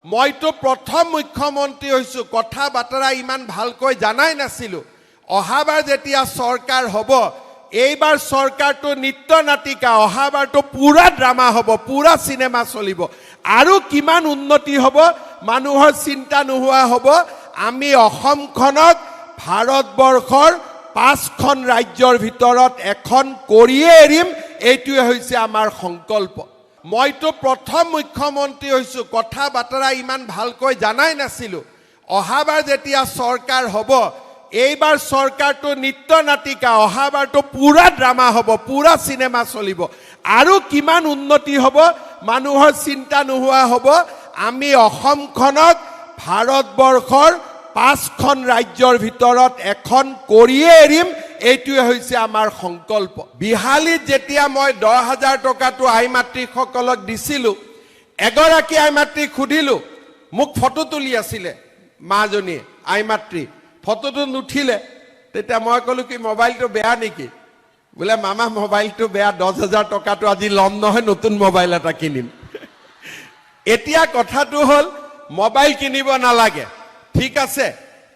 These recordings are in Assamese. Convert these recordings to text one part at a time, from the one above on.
মইতো প্ৰথম মুখ্যমন্ত্ৰী হৈছোঁ, কথা বতৰা ইমান ভালকৈ জানাই নাছিলোঁ। অহাবাৰ যেতিয়া চৰকাৰ হ'ব, এইবাৰ চৰকাৰটো নৃত্য নাটিকা, অহাবাৰটো পূৰা ড্ৰামা হ'ব, পূৰা চিনেমা চলিব। আৰু কিমান উন্নতি হ'ব, মানুহৰ চিন্তা নোহোৱা হ'ব। আমি অসমখনক ভাৰতবৰ্ষৰ 5খন ৰাজ্যৰ ভিতৰত এখন কৰিয়ে এৰিম, এইটোৱে হৈছে আমাৰ সংকল্প। মইতো প্ৰথম মুখ্যমন্ত্ৰী হৈছোঁ, কথা বতৰা ইমান ভালকৈ জানাই নাছিলোঁ। অহাবাৰ যেতিয়া চৰকাৰ হ'ব, এইবাৰ চৰকাৰটো নৃত্য নাটিকা, অহাবাৰটো পূৰা ড্ৰামা হ'ব, পূৰা চিনেমা চলিব। আৰু কিমান উন্নতি হ'ব, মানুহৰ চিন্তা নোহোৱা হ'ব। আমি অসমখনক ভাৰতবৰ্ষৰ 5খন ৰাজ্যৰ ভিতৰত এখন কৰিয়ে এৰিম, এইটোৱে হৈছে আমাৰ সংকল্প। বিহালীত যেতিয়া মই 10,000 টকাটো আই মাতৃসকলক দিছিলোঁ, এগৰাকী আই মাতৃক সুধিলোঁ, মোক ফটো তুলি আছিলে মাজনীয়ে, আই মাতৃ, ফটোটো নুঠিলে। তেতিয়া মই ক'লো কি, মোবাইলটো বেয়া নেকি? বোলে, মামা, মোবাইলটো বেয়া, 10,000 টকাটো আজি ল'ম নহয়, নতুন মোবাইল এটা কিনিম। এতিয়া কথাটো হ'ল, মোবাইল কিনিব নালাগে, ঠিক আছে।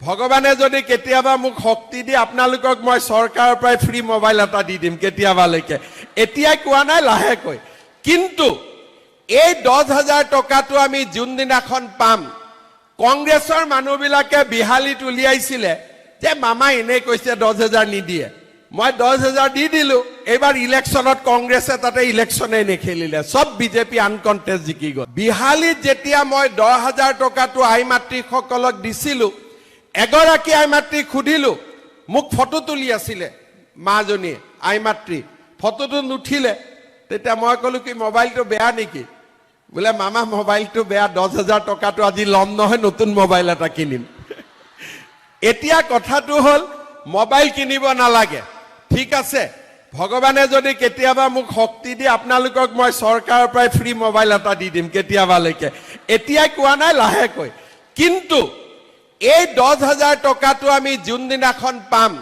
ভগৱানে যদি কেতিয়াবা মোক শক্তি দিয়ে, আপোনালোকক মই চৰকাৰৰ পৰাই ফ্ৰী মোবাইল এটা দি দিম কেতিয়াবালৈকে। এতিয়াই কোৱা নাই, লাহেকৈ। কিন্তু এই 10,000 টকাটো আমি যোনদিনাখন পাম, কংগ্ৰেছৰ মানুহবিলাকে বিহালীত উলিয়াইছিলে যে মামা এনেই কৈছে, 10,000 নিদিয়ে। মই 10,000 দি দিলো। এইবাৰ ইলেকশ্যনত কংগ্ৰেছে তাতে ইলেকশ্যনেই নেখেলিলে, চব বিজেপি আনকণ্টেষ্ট জিকি গ'ল। বিহালীত যেতিয়া মই 10,000 টকাটো আই মাতৃসকলক দিছিলো, এগৰাকী আই মাতৃক সুধিলো, মোক ফটো তুলি আছিলে মাজনীয়ে, আই মাতৃ, ফটোটো নুঠিলে। তেতিয়া মই ক'লো কি, মোবাইলটো বেয়া নেকি? বোলে, মামা, মোবাইলটো বেয়া, 10,000 টকাটো আজি ল'ম নহয়, নতুন মোবাইল এটা কিনিম। এতিয়া কথাটো হ'ল, মোবাইল কিনিব নালাগে, ঠিক আছে। ভগৱানে যদি কেতিয়াবা মোক শক্তি দিয়ে, আপোনালোকক মই চৰকাৰৰ পৰাই ফ্ৰী মোবাইল এটা দি দিম কেতিয়াবালৈকে। এতিয়াই কোৱা নাই, লাহেকৈ। কিন্তু এই 10,000 টকাটো আমি যোনদিনাখন পাম,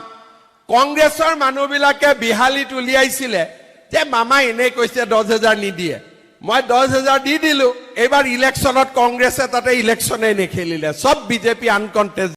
কংগ্ৰেছৰ মানুহবিলাকে বিহালীত উলিয়াইছিলে যে মামা এনেই কৈছে, 10,000 নিদিয়ে। মই 10,000 দি দিলো। এইবাৰ ইলেকশ্যনত কংগ্ৰেছে তাতে ইলেকশ্যনেই নেখেলিলে, চব বিজেপি আনকণ্টেষ্ট।